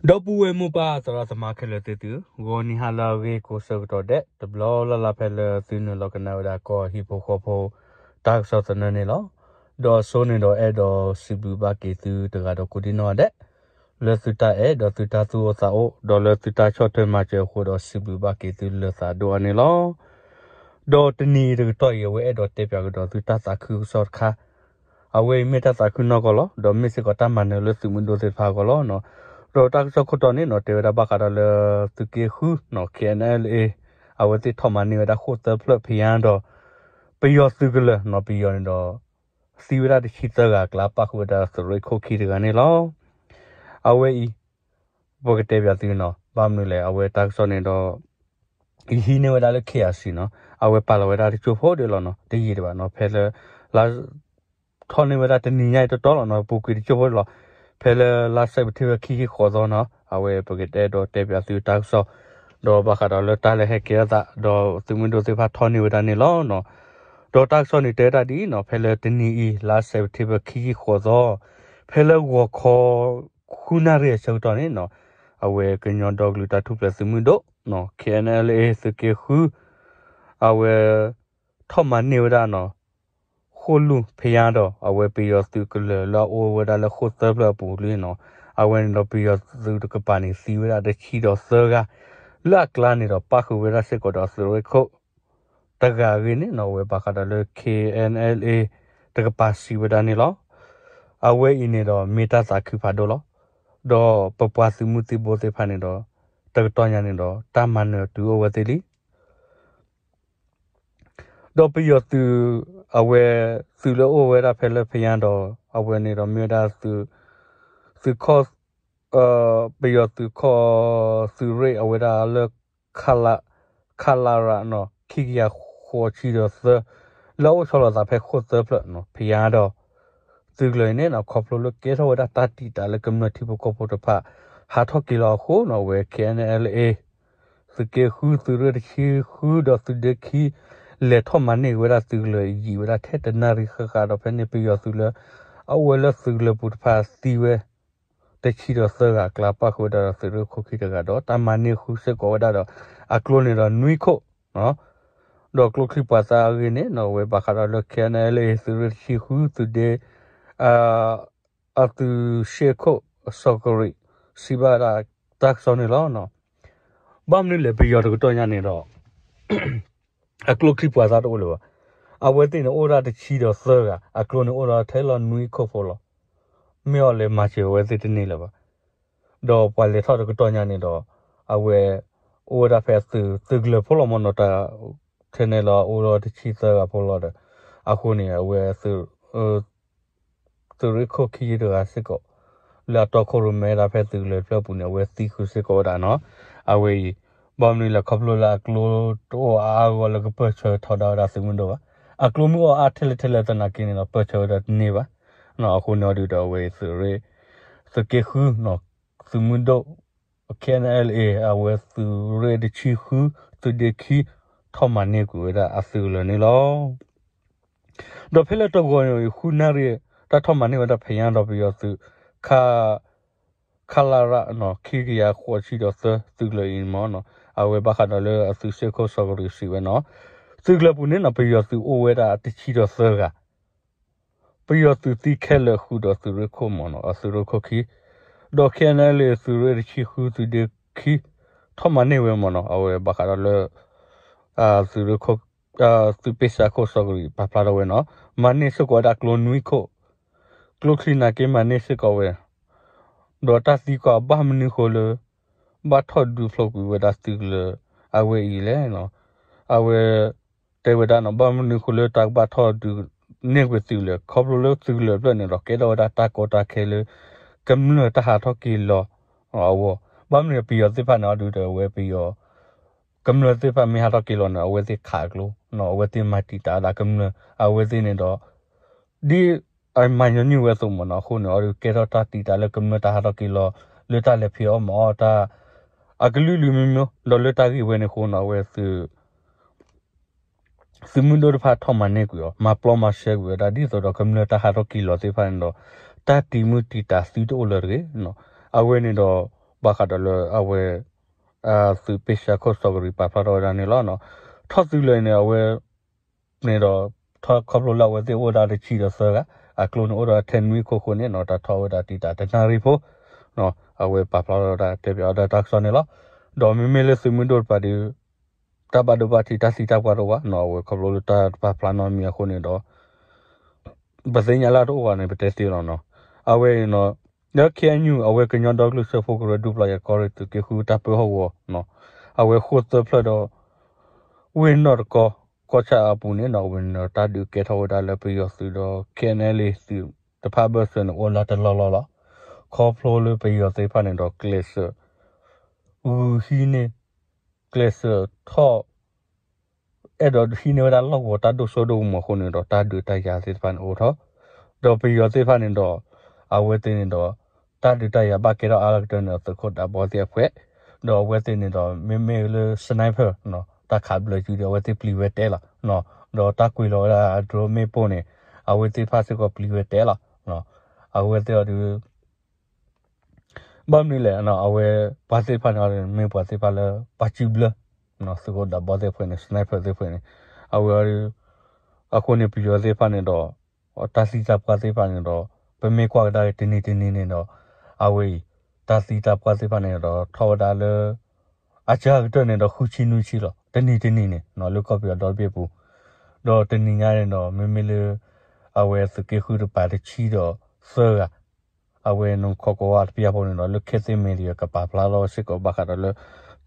ဒီပုၢ်ဝဲၢ်မိၢ်ပၢ်သရၣ်သမါခဲလၢာ်သ့ၣ်သု, ဂီၤနံၤဟါလၢအဂ့ၤကိးဆၢကတီၢ်ဒဲး တဘျီလၢ်လၢ်ဖဲလၢသုနုာ်လီၤကနၣ်ဝဲဒၣ်ကီၢ်ဟံၣ်ဖိဃီဖိ တၢ်ကစီၣ်သနၢၣ်န့ၣ်လီၤ. ဒီးအဆိန့ၣ်ဒီးအဲၣ်ဒိးစံးဘျုးဘၣ်က့ၤသုတဂၤဒီးကိးဒံနီၢ်ဒဲး လၢသုတၢ်အဲၣ်ဒီးသုတၢ်သူၣ်အိၣ်သးအိၣ် ဒီးလၢသုတၢ်ဆီၣ်ထွဲမၤစၢၤအဃိဒီးစံးဘျုးဘၣ်က့ၤသုလၢသးဒိၣ်အါန့ၣ်လီၤ. ဒီးတနံၤအံၤတကတီၢ်အံၤ အဝဲအဲၣ်ဒိးတဲပၠးကဒီးသုတၢ်သးခုကစီၣ်တခါ အဝဲအံၤမ့ၢ်တၢ်သးခုနီၢ်ကီၢ်လီၤ. ဒီးမ့ၢ်စ့ၢ်ကီးတၢ်မၤနၢၤလၢသုးမုၢ်ဒိၣ်သ့ၣ်တဖၣ်အဂီၢ်လီၤ. ဒီးတၢ်ကစီၣ်ခိၣ်တီန့ၣ်နီၤ တဲဝဲဒၣ်ဘၣ်ဃးဒီးလၢသုးက့ဃုနီၤ K N L A အဝဲသ့ၣ်ထီၣ်မၤန့ၢ်ဝဲဒၣ်ဃိၣ်သၢဖျၢၣ်ဖယါဒီး ပယီၤသုးကလၢၤနီၤ ပယီၤန့ၣ်ဒီး သံဝဲဒၣ်တဆံသၢဂၤအကျါ ပၣ်ဃုာ်ဝဲဒၣ်သုးရ့ၣ်ခိၣ်ခံတဂၤန့ၣ်လီၤ. အဝဲအံၤ ပကတဲပၠးသုနီၤ ဘၣ်မနုၤလဲၣ် အဝဲတၢ်ကစီၣ်န့ၣ်ဒီး ယဟံးန့ၢ်ဝဲဒၣ်လၢ K I C နီၤ အဝဲပာ်လီၤဝဲဒၣ်တကၠိၢ်ဖိဒၣ်လီၤနီၤ တယံာ်ဒံးဘၣ်နီၤ ဖဲလၢ လါ ထီၣ်န့ၢ်ဝဲဒၣ်တနံၤညါအံၤတီတီလီၤနီၤ ပူၤကွံာ်တကၠိၢ်ဖိဒၣ်လီၤ. ဖဲလၢလါစဲးပထ့ဘၢၣ်ခံဆံဃိးသီနီၤ အဝဲပကတဲဒီးတဲပၠးသုတၢ်ကစီၣ် ဒီးဘၣ်ဃးဒီးလၢတၢ်လၢဟဲကဲထီၣ်သး ဒီးသုးမုၢ်ဒိၣ်သ့ၣ်တဖၣ်ထီၣ်န့ၢ်ဝဲဒၣ်န့ၣ်လီၤနီၤ. ဒီးတၢ်ကစီၣ်န့ၣ်တဲဝဲဒၣ်ဒ်အံၤနီၤ ဖဲလၢတနံၤအံၤ လါစဲးပထ့ဘၢၣ်ခံဆံဃိးသီ ဖဲလၢဂီၤခီ ဃုနၣ်ရံၣ်အဆၢကတီၢ်န့ၣ်နီၤ အဝဲကညီဒီကလုာ်တၢ်ထူၣ်ဖျဲးသုးမုၢ်ဒိၣ်နီၤ K N L A သုးက့ဃု အဝဲ ထီၣ်မၤန့ၢ်ဝဲဒၣ်နီၤ ဃိၣ်လူၢ်ဖယါဒီး အဝဲပယီၤသုးကလၢၤလၢအအိၣ်ဝဲဒၣ်လၢဃိၣ်သၢဖျၢၣ်အပူၤလံနီၤ အဝဲန့ၣ်ဒီးပယီၤသုးတကပၤန့ၣ်သံဝဲဒၣ်တဆံဒီးသၢဂၤ လၢအကျါန့ၣ်ဒီးပၣ်ဃုာ်ဝဲဒၣ်စ့ၢ်ကီးဒီးသုးရ့ၣ်ခိၣ် တဂၤအဂ့ၢ်န့ၣ်နီၤ အဝဲဘၣ်ဃးဒီးလၢ K N L A တကပၤစံးဝဲဒၣ်န့ၣ်လီၤ. အဝဲအံၤန့ၣ်ဒီးမ့ၢ်တၢ်သးခုဖးဒိၣ်လီၤ. ဒီးပပှၤသုးမုၢ်သံၣ်ဘိသ့ၣ်တဖၣ်န့ၣ်ဒီး တကတီၢ်ညါန့ၣ်ဒီး တၢ်မၤနၢၤတုၤအိၣ်ဝဲသ့လံ ဒီးပယီၤသုး အဝဲ သုးလၢအိၣ်ဝဲဒၣ်ဖဲလၢဖယါဒီး အဝဲန့ၣ်ဒီးမ့ၢ်ဝဲဒၣ်သုး သုးခီၣ် ပယီၤသုးခီၣ်သုးရ့ၣ်အဝဲဒၣ်လၢ ခလရနီၤ ခံကယၤဃိးဆံဒီးသၢ လၢအအိၣ်ဆီလီၤသးဖဲဃိၣ်သၢဖျၢၣ်နီၤ ဖယါဒီး သုးကလၢၤအံၤန့ၣ်နီၤ ခီဖျိလၢကဲထီၣ်ဝဲဒၣ်တၢ်တံာ်တာ်လၢကမျၢၢ်ထံဖိကီၢ်ဖိတဖၣ် ဟးထီၣ်က့ၤလီၤအဃိနီၤ အဝဲ K N L A သုးက့ဃု သုးရ့ၣ်တဆံဃု ဒီးသုးဒ့ခံ လဲၤထီၣ်မၤန့ၢ်က့ၤဝဲဒၣ်သုးကလၢၤယံာ်ဝဲဒၣ်ထဲတနၣ်ရံၣ်ဃၣ်ဃၣ်ဒီး ဖဲန့ၣ်ပယီၤသုးလၢ အအိၣ်ဝဲလၢသုးကလၢၤပူၤတဖၣ်သံဝဲ တဆံဒီးသၢဂၤအကျါ ပၣ်ဃုာ်ဝဲဒၣ်ဒီးသုးရ့ၣ်ခိၣ်ခံတဂၤဒီး တၢ်မၤန့ၢ်ဃုာ်စ့ၢ်ကီးဝဲဒၣ်ဒီး အကျိန့ၣ်ဒီးနွံခိၣ် ဒီးကျိချံပှၤသးအဂ့ၢ်န့ၣ်နီၤ အဝဲဘၣ်ဃးဒီးလၢ K N L A သုးရ့ၣ်တဆံဃု သုးဒ့ အသုးစ့ၢ်ခိၣ်စီၤကရံး စံးဘၣ်ဒၣ်တၢ်ကစီၣ်န့ၣ်လီၤ. ဘၣ်မနုၤလဲၣ် ပယီၤတကတီၢ်ညါန့ၣ်ဒီး အကျိချံပှၤသးတအိၣ်လၢၤဘၣ်. အဝဲသ့ၣ်န့ၣ်အိၣ်ဒၣ်တဆံဒီးသၢဂၤ အကျိန့ၣ်အိၣ်ဒီးထဲလီၤနွံခိၣ်ဖိလီၤ. မ့ၢ်အီၤလဲၤမၤစၢၤအဝဲသ့ၣ်တန့ၢ်လၢၤဘၣ်. ဒီးပှၤလဲၤထီၣ်တကတီၢ်ညါန့ၣ်ဒီး အဝဲ အိၣ်ဝဲဒၣ်ဖဲသုး သုးကလၢၤဖိလီၤမ့ၢ်နီၤ တၢ် ထဲန့ၣ်လီၤအိၣ်ဒီးတဆံသၢဂၤဖိလီၤဒီး အဃိန့ၣ် အဝဲ သုးရ့ၣ်ခိၣ်ခံတဂၤစ့ၢ်ကီး လၢအတီခိၣ်ရိၣ်မဲဒၣ်ဖဲသုးကလၢၤတဖျၢၣ်အပူၤန့ၣ် အဝဲသံဃုာ်စ့ၢ်ကီးဝဲဒၣ်နီၤ. အဝဲအံၤ ဘၣ်မနုၤလဲၣ် ခီဖျိလၢအကျိတအိၣ်အါအါဂီၢ်လၢကပၢၢ်ဆၢထီဒါဝဲဒၣ်သုးမုၢ်ဒိၣ်ဘၣ်. အကျိမ့ၢ်အိၣ်အါထဲလဲၣ်ထဲလဲၣ်သနာ်က့န့ၣ်ဒီး ပၢၢ်ဆၢဝဲဒၣ်တန့ၢ်ဘၣ်. အဃိန့ၣ်အီၤဒုးဒီးအဝဲသုးရ့ၣ် သုးက့ဃုနီၤ သုးမုၢ်ဒိၣ် K N L A အဝဲသုးရ့ၣ်တဆံဃု သုးဒ့ခံ ထီၣ်မၤန့ၢ်ကွံာ်ဝဲဒၣ်အသုးကလၢၤန့ၣ်လီၤ. ဒီးဖဲလၢတဂီၤန့ၣ် ဃုနၣ်ရံၣ် တၢ်ထီၣ်မၤန့ၢ်ဝဲဒၣ်ဖယါဒီးပယီၤသုး ခ ခလရနီၤ ခံကယၤဃိးဆံဒီးသၢ သုးကလၢၤအံၤမ့ၢ်နီၤ အဝဲဘၣ်ဃးဒီးလၢအသုးစ့ၢ်ခိၣ်စီၤကရံးစံးဝဲနီၤ သုးကလၢၤပူၤန့ၣ်နီၤ ပယီၤသုးအိၣ်ဝဲဒၣ်တဆံဒီးသၢဂၤ ပယီၤသုးသံခဲလၢာ်ဃုာ်ဒီးသုးရ့ၣ်ခိၣ်မ့ၢ်နီၤ အသုးရ့ၣ်ခိၣ်ခံ ဒီး K N L A သုးရ့ၣ်တဆံဃု သုးဒ့ခံ ထီၣ်မၤန့ၢ်ဝဲမ့ၢ်နီၤ အဝဲဘၣ်ဃးဒီးလၢ သုးရ့ၣ်ခိၣ် သုးပ့ၢ်စၢ်ခိၣ်စီၤကရံးပာ်ဖျါထီၣ်ဝဲနီၤ မၤန့ၢ်စ့ၢ်ကီးဝဲဒၣ်ကျိနွံခိၣ် ကျိချံနာ်က့မၤန့ၢ်စ့ၢ်ကီးဝဲ ဒီးတၢ်သံကွၢ်ဘၣ်မနုၤဃိလၢ ဘၣ်ထီၣ်ဒုးဖျိးကွံာ်ဝဲဒၣ်သုးကလၢၤအဝဲအံၤလဲၣ်နီၤ အဝဲ တဲဝဲဒၣ်နီၤ ဘၣ်မနုၤဃိလၢတၢ်ကဘၣ်ထီၣ်ဒုးန့ၢ်ကွံာ်သုးကလၢၤ ခီဖျိလၢသုးကလၢၤတဖျၢၣ်န့ၣ်ဒီး ကဲထီၣ်ဝဲဒၣ်တၢ်ကီတၢ်ခဲလၢ ကမျၢၢ်တၢ်ဟးထီၣ်က့ၤလီၤအဂီၢ် ဘၣ်မနုၤပယီၤသ့ၣ်တဖၣ်န့ၣ် အီၤဒုးဒီးအဝဲပယီၤ ကမျၢၢ်သ့ၣ်တဖၣ်မ့ၢ်ဟးထီၣ်က့ၤလီၤန့ၣ် အဝဲသ့ၣ်ခးကျိ အဝဲသ့ၣ်မၤတံာ်တာ်ဒၣ်ကမျၢၢ် အဝဲသ့ၣ်န့ၣ်ဒီး ဒ်အမၤညီနုၢ်ဝဲအသိးမ့ၢ်နီၤ အဃိန့ၣ် အီၤဒုးကဲထီၣ်တၢ်တံာ်တာ်လၢကမျၢၢ်တၢ်ဟးထီၣ်က့ၤလီၤ လၢတၢ်လဲၤဖံးအီၣ်မၤအီၣ်တၢ် အကလုာ်ကလုာ်မံၤမံၤ ဒီးလၢတၢ်ဂ့ၢ်ဝဲန့ၣ်အဃိနီၤ အဝဲသုး သုးမုၢ်ဒိၣ်တဖၣ်ထီၣ်မၤန့ၢ်ကွံာ်အီၤ မၤပျီမၤရှဲကွံာ်ဝဲဒၣ် ဒ်သိးဒီးကမျၢၢ်တၢ်ဟးထီၣ်က့ၤလီၤသ့ၣ်တဖၣ်န့ၣ်ဒီး တၢ်တံာ်မုၢ်တံာ်တာ်သုတအိၣ်လၢၤတဂ့ၤ. အဝဲန့ၣ်ဒီး ဘၣ်ဃးဒီးလၢအဝဲ သုးပ့ၢ်ဆှၢခိၣ်စီၤကရံၤပာ်ဖျါထီၣ်ဝဲဒၣ်န့ၣ်လီၤ. ထီၣ်သုးလၢာ်န့ၣ် အဝဲ န့ၣ်ဒီး ထီၣ်ခီဖျိလၢအဝဲသ့ၣ်အိၣ်ဝဲဒၣ်တဆံဒီးသၢဂၤ အကျိန့ၣ်အိၣ်ဒီးထဲနွံခိၣ်အဃိန့ၣ်နီၤ တၢ်ထီၣ်ဝဲဒၣ်တံာ်တာ်တနၣ်ရံၣ်ဖိ အဝဲပာ်ဖျါထီၣ်ဝဲဒၣ်တဲပၠးဝဲဒၣ်တၢ်ကစီၣ်န့ၣ်လီၤ. ဒီးမ့မ့ၢ်လၢသုးမုၢ်ဒိၣ်တပၤဒီး တၢ်ဘၣ်ဒိဘၣ်ထံးတၢ်သံတၢ်ပှၢ်တအိၣ်ဘၣ်နီၤ အဝဲခီဖျိလၢတၢ်တပာ်ဖျါနီတမံၤအဃိန့ၣ်ဒီး ပသ့ၣ်ညါလၢတအိၣ်ဘၣ်န့ၣ် ပတဲသ့လီၤနီၤ. အဝဲအံၤနီၤ လၢ ခ့ၣ်အဲၣ်ယူၣ် အဝဲကညီဒီကလုာ်စၢဖှိၣ်ကရၢဒူၣ်ဖျိးယၤကီၢ်ရ့ၣ်သုးက့ဃုတၢ်ပၢဟီၣ်ကဝီၤနီၤ အဝဲဃိၣ်သၢဖျၢၣ်ဒီး ဝ့ၢ်နီၢ်တကီ ကီၢ်ဆၣ်အပူၤန့ၣ်နီၤ အဝဲန့ၣ်ဒီးတၢ်ဒုးကဲထီၣ်ဝဲဒၣ်လၢပယီၤသုးဒီး ခ့ၣ်အဲၣ်ယူၣ် သုးတဖၣ်အဘၢၣ်စၢၤန့ၣ် အိၣ်လၢတလီၢ်လီၢ်လီၤ. ခီဖျိလၢပယီၤသ့ၣ်တဖၣ်န့ၣ်ဒီး ကျဲးစၢး ဂုာ်ဟံးန့ၢ် ကျဲးစၢးထီၣ် အဲၣ်ဒိးဟံးန့ၢ်ဝဲဒၣ်လီၢ်ကဝီၤတၢ်ဒိၣ်စိဒိၣ်ကမီၤအဃိန့ၣ်ဒီး တၢ်ဒုးတၢ်ယၤသ့ၣ်တဖၣ်န့ၣ်အိၣ်ထီၣ် ဒီးပယီၤသ့ၣ်တဖၣ်န့ၣ်ဒီး အဝဲသ့ၣ်န့ၣ်ဒီး တၢ်ဒုးတၢ်ယၤဘၣ်ကဲထီၣ်အါလီၤကတၢၢ်န့ၣ် သုးခိၣ်ဒးဘီသ့ၣ်အဖှဲး ဒီးအဝဲသ့ၣ်န့ၣ်ဒီး မ့မ့ၢ်လၢ sniper တၢ်ခးဘျၢစုဒီး အဝဲသ့ၣ်ပျံၤဝဲတဲလီၤ ဒီးတၢ်ကွံာ်လီၤဝဲဒၣ် drone မ့ၣ်ပိၢ်န့ၣ် အဝဲသ့ၣ်တဖၣ်စ့ၢ်ကီးပျံၤဝဲတဲလီၤ. အဝဲသ့ၣ်အီၤဒီး ဘၣ်မနုၤလဲၣ် အဝဲ ပှၤသ့ၣ်တဖၣ်န့ၣ် မ့ၢ်ပှၤသ့ၣ်တဖၣ်လၢ ပှၤစုဘျၢ သုးခိၣ်ဒးဘီသ့ၣ်အဖှဲးန့ၣ် sniper သ့ၣ်အဖှဲးန့ၣ် အဝဲ အဃိန့ၣ် ပယီၤသ့ၣ်တဖၣ်န့ၣ်ဒီး တၢ်သံတၢ်ပှၢ်သ့ၣ်တဖၣ်န့ၣ်ဒီး ပမ့ၢ်ကွၢ်ကဒါက့ၤတနံၤတနံၤန့ၣ်ဒီး အဝဲအံၤ တၢ်သံတၢ်ပှၢ်သ့ၣ်တဖၣ်န့ၣ်ဒီး ထီၣ်ဝဲဒၣ်လၢ အစှၤကတၢၢ်န့ၣ်ဒီး ဃုဆံနွံဆံလီၤ. တနံၤတနံၤန့ၣ် လၢကီၢ်ပယီၤဒီတဘ့ၣ်အပူၤ ဒီးတနံၤညါန့ၣ်ဒီး မ့မ့ၢ်လၢ အဝဲသုးက့ဃုတပၤတဆံဒီးသၢဂၤ အဝဲနခီကဝါတပျၢ်ဖိန့ၣ်ဒီး လၢ Cathay Media ကပာ်ဖျါလီၤစ့ၢ်ကီးဘၣ်ဃးဒီးလၢ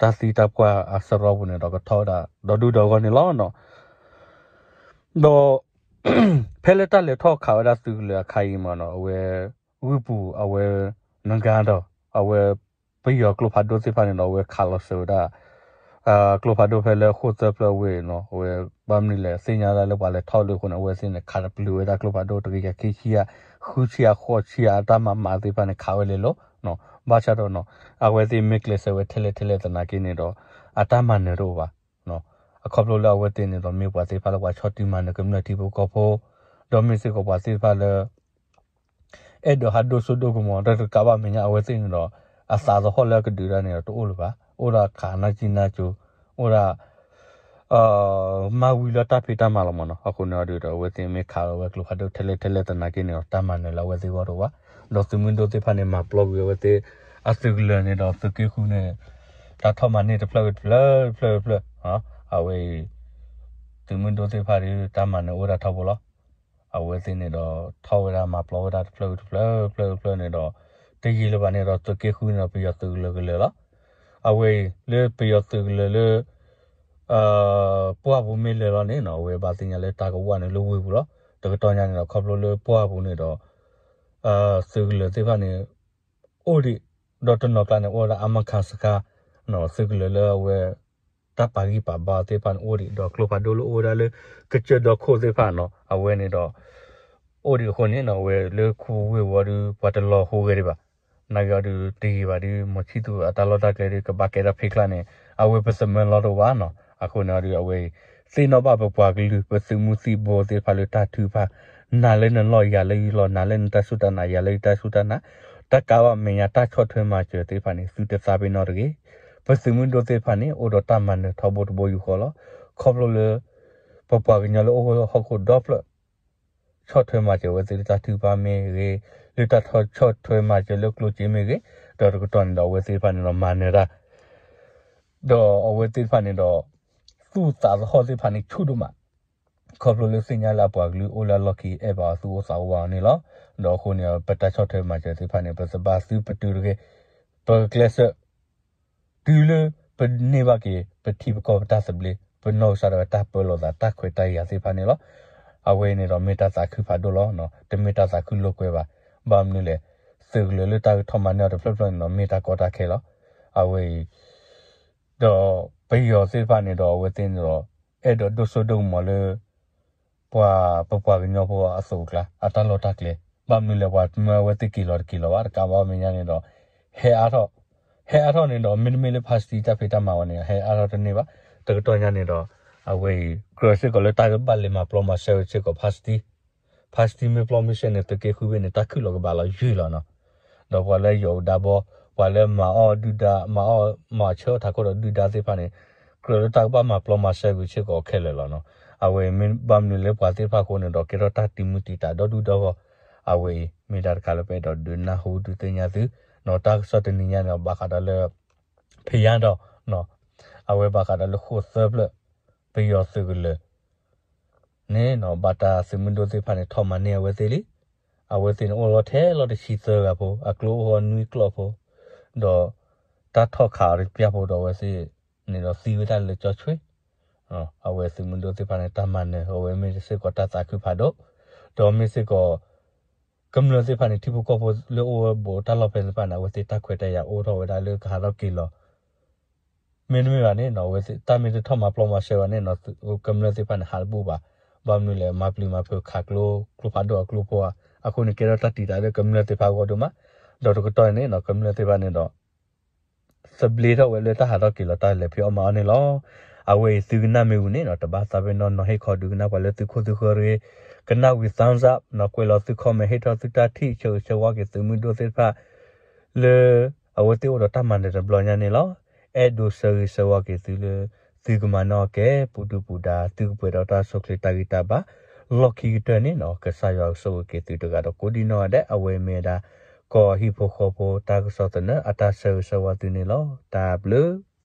တၢ်သံတၢ်ပှၢ်အစရီပူၤန့ၣ်ဒီး ကထီၣ်ဝဲဒၣ်ဒီဒူၣ်ဒီဂီၢ်န့ၣ်လီၤ. ဒီး ဖဲလၢတၢ်လဲၤထီၣ်ခးဝဲဒၣ်သုးကလၢၤအခါအံၤမ့ၢ်နီၤ အဝဲ ဂုၢ်ပူၤအဝဲ နဂါဒီး အဝဲ ပယီၤကျိဖးဒိၣ်သ့ၣ်တဖၣ်န့ၣ်ဒီး အဝဲခးလီၤစၢၤဝဲဒၣ် ကျိဖးဒိၣ်ဖဲလၢဃိၣ်သၢဖျၢၣ်ဝ့ၢ်နီၤ အဝဲ ဘၣ်မနုၤလဲၣ် သ့ၣ်ညါဒၣ်လၢပှၤလဲၤထီၣ်လၢအဃိန့ၣ် အဝဲသ့ၣ်န့ၣ် ခးတပျုာ်ဝဲဒၣ်ကျိဖးဒိၣ်တကယၤခံဆံယၤ ဃုဆံယၤ ဃိးဆံယၤ အတၢ်မၤမးသ့ၣ်တဖၣ်န့ၣ် ခးဝဲလဲၤလိၤ ဘၣ်ဆၣ်ဒီးနီၤ အဝဲသ့ၣ်မ့ၢ်ကျဲးစၢးဝဲထဲလဲၣ်ထဲလဲၣ်သနာ်က့န့ၣ်ဒီး အတၢ်မၤနၢၤတအိၣ်ဘၣ်. အခီဖျိလၢအဝဲသ့ၣ်န့ၣ်ဒီး မ့ၢ်ပှၤသ့ၣ်တဖၣ်လၢပှၤဆီၣ်တံၢ်မၤနၢၤကမျၢၢ်ထံဖိကီၢ်ဖိ ဒီးမ့ၢ်စ့ၢ်ကီးပှၤသ့ၣ်တဖၣ်လၢ အဲၣ်ဒိးဟးဒိၣ်စိဒိၣ်ကမီၤ ဒီးတကးဘၣ်မဲာ်ညါအဝဲသ့ၣ်န့ၣ်ဒီး အသးသဟီၣ်လၢအကဒုးတၢ်န့ၣ်ဒီးတအိၣ်လၢၤဘၣ်. အိၣ်ဒၣ်ခးနၢ်ကံနၢ်ကၠိ အိၣ်ဒၣ် မၤဝံၤလၢတၢ်ဖံးတၢ်မၤလီၤမ့ၢ်နီၤ. အဃိန့ၣ်အီၤဒီး အဝဲသ့ၣ်မ့ၢ်ခးလီၤဝဲကျိဖးဒိၣ်ထဲလဲၣ်ထဲလဲၣ်သနာ်က့န့ၣ်ဒီး တၢ်မၤနၢၤလၢအဝဲသ့ၣ်ဂီၢ်တအိၣ်ဘၣ်. ဒီးသုးမုၢ်ဒိၣ်သ့ၣ်တဖၣ်န့ၣ် မၤပျီကွံာ်အဝဲသ့ၣ် အသုးကလၢၤန့ၣ်ဒီးသုးက့ဃုန့ၣ် တၢ်ထီၣ်မၤန့ၢ်တဖျၢၣ်တဖျၢၣ်တဖျၢၣ်တဖျၢၣ် အဝဲအံၤ သုးမုၢ်ဒိၣ်သ့ၣ်တဖၣ်ဒီး တၢ်မၤနၢၤအိၣ်ဝဲဒၣ်ထီဘိလီၤ. အဝဲသ့ၣ်န့ၣ်ဒီး ထီၣ်ဝဲဒၣ်မၤပျီဝဲဒၣ်တဖျၢၣ်တဖျၢၣ်တဖျၢၣ်တဖျၢၣ်န့ၣ်ဒီး တယံာ်လၢၤဘၣ်န့ၣ်ဒီး သုးက့ဃုန့ၣ်ဒီး ပယီၤသုးကလၢၤကလၢၤလီၤ. အဝဲအံၤ လၢပယီၤသုးကလၢၤလၢ ပှၢ်ပူၤမ့ၢ်လဲၤလီၤန့ၣ်နီၤ အဝဲဘၣ်သ့ၣ်ညါလၢတၢ်ကဝၢ်န့ၣ်လၢဝ့ၢ်ပူၤလီၤ. တကတီၢ်ညါန့ၣ်ဒီး ခီဖျိလၢပှၢ်ပူၤန့ၣ်ဒီး သုးကလၢၤသ့ၣ်တဖၣ်န့ၣ် အိၣ်ဒံး ဒီးတနီၤကျါန့ၣ် အိၣ်ဝဲဒၣ်အမခစခါ သုးကလၢၤလၢအဝဲ တၢ်ပာ်ဂံၢ်ပာ်ဘါသ့ၣ်တဖၣ်န့ၣ်အိၣ်ဒံး ဒီးကျိဖးဒိၣ်လၢအိၣ်ဝဲဒၣ်လၢ ကစၢၢ်ဒီခိၣ်သ့ၣ်တဖၣ်နီၤ အဝဲန့ၣ်ဒီး အိၣ်ဒံးအဃိန့ၣ်နီၤ အဝဲလၢခူဝ့ၢ်ဝီၤဒီး ပှၤတလီၤဟူးဂဲၤဒံးဘၣ်. နာ်က့အီၤဒီးတယံာ်ဘၣ်ဒီး မီၤဆံသူးအတၢ်လီၢ်တၢ်ကျဲဒီး ကဘၣ်ကဲထီၣ်ဖ့ချါန့ၣ် အဝဲပသမၢလီၤတအိၣ်ဘၣ်နီၤ. အဃိန့ၣ်အီၤဒီး အဝဲအံၤ သ့ၣ်နီၣ်ဘၣ်ပပှၤကလုာ် ပသုးမုၢ်သံၣ်ဘိသ့ၣ်တဖၣ်လၢတၢ်ထုကဖၣ် နၤလၢနလီၢ်ယၤလၢယလီၢ် နၤလၢနတၢ်စူၢ်တၢ်နာ် ယၤလၢယတၢ်စူၢ်တၢ်နာ် တကးဘၣ်မဲာ်ညါတၢ်ဆီၣ်ထွဲမၤစၢၤသ့ၣ်တဖၣ်န့ၣ် သုတသးပ့ၤနီၣ်တဂ့ၤ. ပသုးမုၢ်ဒိၣ်သ့ၣ်တဖၣ်န့ၣ် အိၣ်ဒီးတၢ်မၤနၢၤထီဘိတဘိယူၢ်ဃီလီၤ. ခီဖျိလၢ ပပှၤကညီလၢအိၣ်ဟီၣ်ခိၣ်ဒီဖျၢၣ် ဆီၣ်ထွဲမၤစၢၤအဝဲသ့ၣ်လၢတၢ်ထုကဖၣ်မ့ၢ်ဂ့ၤ, လၢတၢ်ဆီၣ်ထွဲမၤစၢၤလၢကျိၣ်စ့မ့ၢ်ဂ့ၤ, ဒီးတကတီၢ်န့ၣ်ဒီး အဝဲသ့ၣ်တဖၣ်န့ၣ်ဒီးမၤနၢၤတၢ် ဒီးအဝဲသ့ၣ်တဖၣ်န့ၣ်ဒီး သူၣ်သးသဟီၣ်သ့ၣ်တဖၣ်န့ၣ်ဆူၣ်ဒိၣ်မး, ခီဖျိလၢသ့ၣ်ညါလၢအပှၤကလုာ်အိၣ်လၢအလီၢ်ခံ အဲၣ်ဘၣ်အီၤသူၣ်အိၣ်သးအိၣ်ဘၣ်အီၤန့ၣ်လီၤ. ဒီးအဃိန့ၣ် ပတၢ်ဆီၣ်ထွဲမၤစၢၤသ့ၣ်တဖၣ်န့ၣ် ပသဘၣ်သုပတုာ်တဂ့ၤ, ပကျဲးစၢး တုၤလၢပန့ၢ်ဘၣ်က့ၤ ပထံပကီၢ်ပတၢ်သဘျ့ ပနီၢ်ကစၢ်ဒၣ်ဝဲတၢ်ပၢလီၤသး တၢ်ခွဲးတၢ်ယာ်သ့ၣ်တဖၣ်န့ၣ်လီၤ. အဝဲအံၤန့ၣ်ဒီးမ့ၢ်တၢ်သးခုဖးဒိၣ်လီၤ, တမ့ၢ်တၢ်သးခုလိာ်ကွဲဘၣ်. ဘၣ်မနုၤလဲၣ်, သုးကလၢၤလၢတၢ်ကထီၣ်မၤန့ၢ်အီၤတဖျၢၣ်ဖျၢၣ်န့ၣ်ဒီး မ့ၢ်တၢ်ကီတၢ်ခဲလီၤ. အဝဲအံၤ ဒီးပယီၤသ့ၣ်တဖၣ်န့ၣ်ဒီး အဝဲသ့ၣ်န့ၣ်ဒီး အဲၣ်ဒိးဒိၣ်စိဒိၣ်ကမီၤလၢ ပှၤ ပပှၤကညီဖိအသိးအကျါ အတၢ်လီၢ်တၢ်ကျဲ, ဘၣ်မနုၤလဲၣ် ပှၤမၢအဝဲသ့ၣ်က့ၤလီၤတက့ၤလီၤဘၣ်, တကးဘၣ်မဲာ်ညါန့ၣ်ဒီး ဟဲအါထီၣ်, ဟဲအါထီၣ်န့ၣ်ဒီး မ့တမ့ၢ်လၢ ဖါစတံ တၢ်ဖံးတၢ်မၤဝဲန့ၣ် ဟဲအါထီၣ်တန့ၢ်ဘၣ်. တကတီၢ်ညါန့ၣ်ဒီး အဝဲအံၤ ကြၢးစ့ၢ်ကီးလၢတၢ်ကဘၣ်လဲၤမၤပျီမၤစဲဝဲစ့ၢ်ကီး ဖါစတံ ဖါစတံမ့ၢ်ပျီမ့ၢ်စဲန့ၣ် သုးက့ဃုဘ့ၣ်န့ၣ် တၢ်ခုၣ်လီၤကဘၣ်လီၤယုၢ်လီၤနီၤ. ဒီးပှၤလၢယိၤအူဒါဘီ ပှၤလၢမၤအီၣ်ဒုၣ်ဒါ မၤအီၣ်မၤဆၢထၢၣ်ခိၣ်ဒီးဒုၣ်ဒါသ့ၣ်တဖၣ်န့ၣ် ကြၢးလၢတၢ်ကဘၣ်မၤပျီမၤစၢၤကွံာ်စ့ၢ်ကီးခဲလၢာ်လီၤနီၤ. အဝဲမ့ၢ်ဘၣ်မနုၤလၢပှၤသ့ၣ်တဖၣ်အဃိန့ၣ်ဒီး ကဲထီၣ်တၢ်တံၤမုၢ်တံၤတၢ်ဒီဒူၣ်ဒီဂီၢ်, အဝဲအံၤ မ့ၢ်ဒၣ်တခါလၢပအဲၣ်ဒိးဒုးနၢ်ဟူဒုးသ့ၣ်ညါသု, နီၤ တၢ်ကစီၣ်တနံၤညါန့ၣ် ဘၣ်ဃးဒီးလၢ ဖယါဒီး အဝဲဘၣ်ဃးဒီးလၢဃိၣ်သၢဖျၢၣ် ပယီၤသုးကလၢၤန့ၣ်နီၤ ဘၣ်တၢ်သုးမုၢ်ဒိၣ်သ့ၣ်တဖၣ်န့ၣ် ထီၣ်မၤန့ၢ်အဝဲသ့ၣ်လံ. အဝဲသ့ၣ်န့ၣ်အိၣ်လီၤထဲလီၤတဆံသၢဂၤဖိ, အကျိအိၣ်အနွံကျိဖိ, ဒီးတၢ်ထီၣ်ခးအီၤတပျၢ်ဖိဒီးအဝဲသ့ၣ်န့ၣ်ဒီးသံဝဲဒၣ်လၢကၠီဆွ့ အဝဲသုးမုၢ်ဒိၣ်သ့ၣ်တဖၣ်န့ၣ် တၢ်မၤနၢၤ အဝဲမ့ၢ်စ့ၢ်ကီးတၢ်သးခုဖးဒိၣ်, ဒီးမ့ၢ်စ့ၢ်ကီး ကမျၢၢ်သ့ၣ်တဖၣ်န့ၣ် ထံဖိကီၢ်ဖိလၢအိၣ်ဝဲဘူးတၢ်လီၢ်ဖဲသ့ၣ်တဖၣ်န့ၣ် အဝဲသ့ၣ်တၢ်ခွဲးတၢ်ယာ်အိၣ်ထီၣ်ဝဲဒၣ်လၢကဟးထီၣ်က့ၤလီၤ မ့တမ့ၢ်ဘၣ်န့ၣ်နီၤ အဝဲတၢ်မ့ၢ်တထီၣ်မၤပျီမၤစၢၤဘၣ်န့ၣ်နီၤ ကမျၢၢ်သ့ၣ်တဖၣ်န့ၣ် ဟးတဘူၣ်ဘၣ်. ဘၣ်မနုၤလဲၣ် မၤပျံၤမၤဖုးခးကျိ ကျိဖးဒိၣ်အကျိဖိဧါ. အဃိန့ၣ် ကဲထီၣ်တၢ်တံာ်တာ်လၢကမျၢၢ်သ့ၣ်တဖၣ်အဂီၢ်ဒိၣ်မး. ဒီးတကတီၢ်န့ၣ်နီၤ ကမျၢၢ်သ့ၣ်တဖၣ်န့ၣ်ဒီး သဘျ့ထီၣ်ဝဲလၢတၢ်ဟးထီၣ်က့ၤလီၤတၢ်လဲၤဖံးအီၣ်မၤအီၣ်န့ၣ်လီၤ. အဝဲအံၤသုကနၣ်မ့ၢ်ဝံၤန့ၣ်နီၤ တဘၣ်သးပ့ၤနီၣ်နီၤ ဟ့ၣ်ခီဒုးကနၣ်ပှၤလၢသုခိၣ်သုဃၢၤတဂ့ၤ, ကနၣ်ဝံၤ thumbs up နီၤ ကွဲးလီၤသု comment ဟ့ၣ်ထီၣ်သုတၢ်ထံၣ် ဆၢဂ့ၤဆၢဝါက့ၤသုးမုၢ်ဒိၣ်သ့ၣ်တဖၣ် လၢ အဝဲသ့ၣ်အိၣ်ဒီးတၢ်မၤနၢၤတဘျီညါန့ၣ်လီၤ. အဲၣ်ဒိးဆၢဂ့ၤဆၢဝါက့ၤသုလၢ သုကမၤနၢၤအီၣ်ကဲ ပူၤဒုၣ်ပူၤဒါ သုကပှဲၤဒီးတၢ်အိၣ်ဆူၣ်အိၣ်ချ့တၢ်ဂံၢ်တၢ်ဘါ လီၢ်ခံကတၢၢ်န့ၣ်နီၤ ကစၢ်ယွၤကဆိၣ်ဂ့ၤက့ၤသုတဂၤဒီးကိးဒံနီၢ်ဂၤဒဲး အဝဲမ့ၢ်ဝဲဒၣ် ကီၢ်ဟံၣ်ဖိဃီဖိတၢ်ကစီၣ်သနၢၣ်အတၢ်ဆၢဂ့ၤဆၢဝါသုန့ၣ်လီၤ. တၢ်ဘျုး